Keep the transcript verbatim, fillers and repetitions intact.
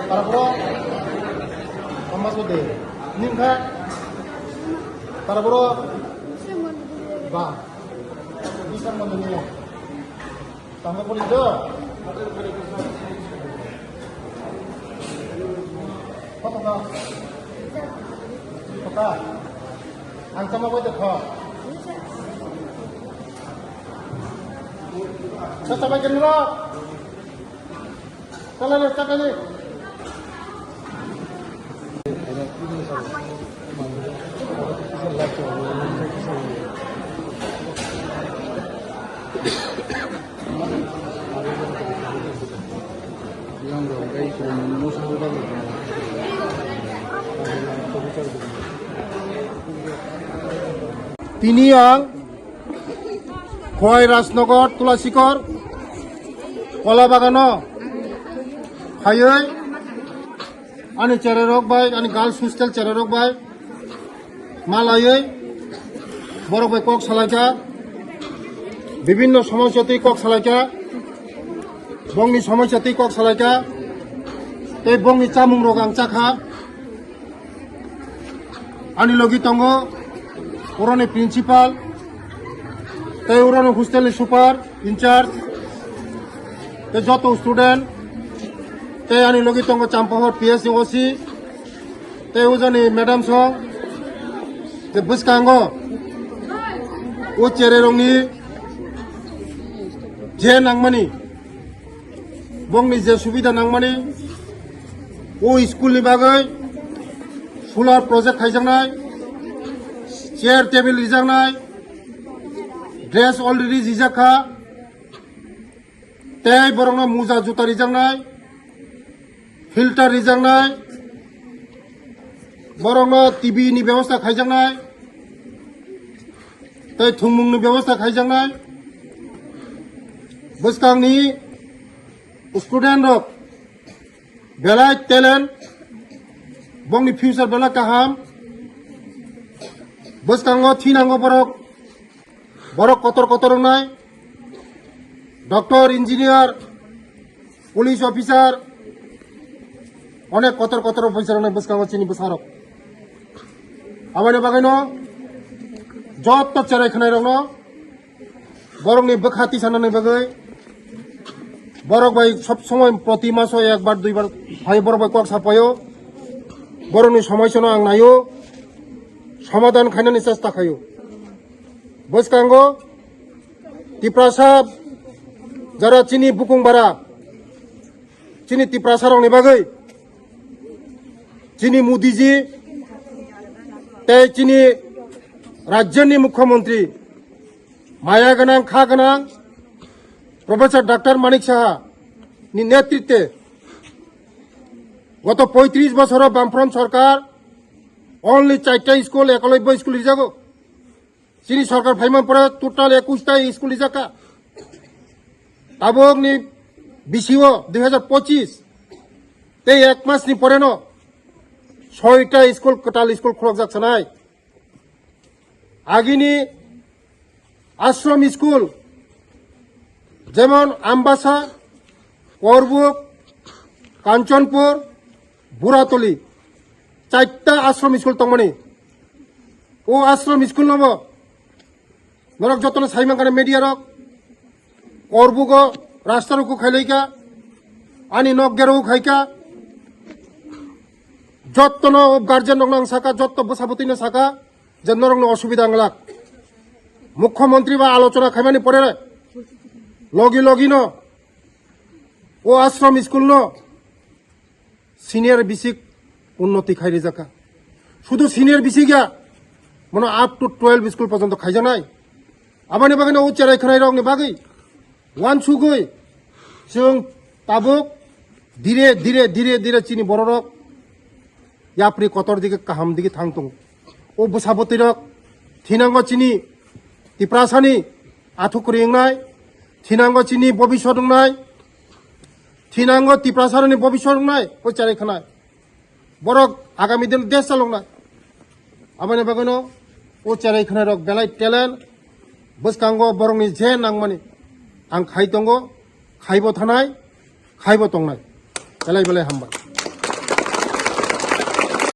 Para bro, omas ko de. Ning kha. Para bro. Ba. Bisa mandani. Tangga poli do. Kota ka? Kota. Ang sama ko de kho. Sa sabai kenro. Chala le, chala le. Tini ang Khowai Rajnagar, Tulasikor, Kola Bagano phaiwi ani chererok bai, ani girls hostel chererok bai malaiwi borok bai kok salaikha, bibinno somosya twi kok salaikha, bongni somosya twi kok salaikha, tei bongni chamungrok ang chakha. Ani logi tongo oroni principal, tei oroni hostel ni super in charge, tei joto student, tei ani logi tongo Champahor P S ni O C, tei ujani madam song, tei bwskango o chererokni je nangmani, bongni je subida nangmani, o school ni bagwi solar project khaijaknai, chair table rijaknai, dress already rijak kha, tei borokno muja juta rijaknai, filter rijaknai, borokno T V ni bebosta khaijaknai, tei thwngmungni bebosta khaijaknai. Bwskangni student rok belai talent, bongni future belai kaham. Bwskango thinango borok, borok kotor kotor wngnai, doctor, engineer, police officer, onek kotor kotor officer wngnai bwskango chini bwsarok. Aboni bagwino joto cherai khwnairokno borokni bwkha tisanani bagwi borok bai sob somoi proti maso ekbar duibar phai borok bai kok sapaio, borokni somosyano ang naio, somadhan khainani chesta khaio. Bwskango Tiprasa jara chini bukung bara, chini Tiprasa rokni bagwi chini Modiji tei chini rajyoni mukhyamantri maya gwnang kha gwnang Professor Doctor Manik Saha ni netritwe goto poitris bosoro Bamfront sorkar only charta school, ekolobya school rijago. Chini sorkar phaiman pore total ekush ta school rijak kha. Tabukni bisio dui hazar pochis tei ek mas ni pore no soita school, kwtal school khulokjak sanai. Agini ashram school, jemon Ambasa, Korbuk, Kanchanpur, Buratoli, charta ashram school tongmani. O ashram school nobo norok jotono saimankha media rok, Korbugo rasta rok khailaika, ani nok gero khaika, jottono guardian rokno ang saka, jotto bwsabwtwino saka, je norokno osubida wnglak. Mukhyamantri bai alochona khaimani pore logi logino o ashram school no senior bisik unnoti khai rijak kha. Sudu senior bisik ya, mano up to twelve school porjonto khaijaknai. Aboni bagwino o cherai khwnairokni bagwi uansugwi chwng tabuk dire dire dire dire chini bororok yapri kotor dige kaham dige thang tongo. O bwsa bwtwirok thinango chini Tiprasani athuk kwrwi wngnai, thinango chini bobiswt wngnai, Thinango Tiprasaroni bobiswt wngnai o cherai khwnai. Borok agami din desh chaloknai. Aboni bagwino o cherai khwnai rok belai talent. Bwskango borokni je nangmani ang khai tongo, khaibo thanai, khaibo tongnai. Belai belai hambai.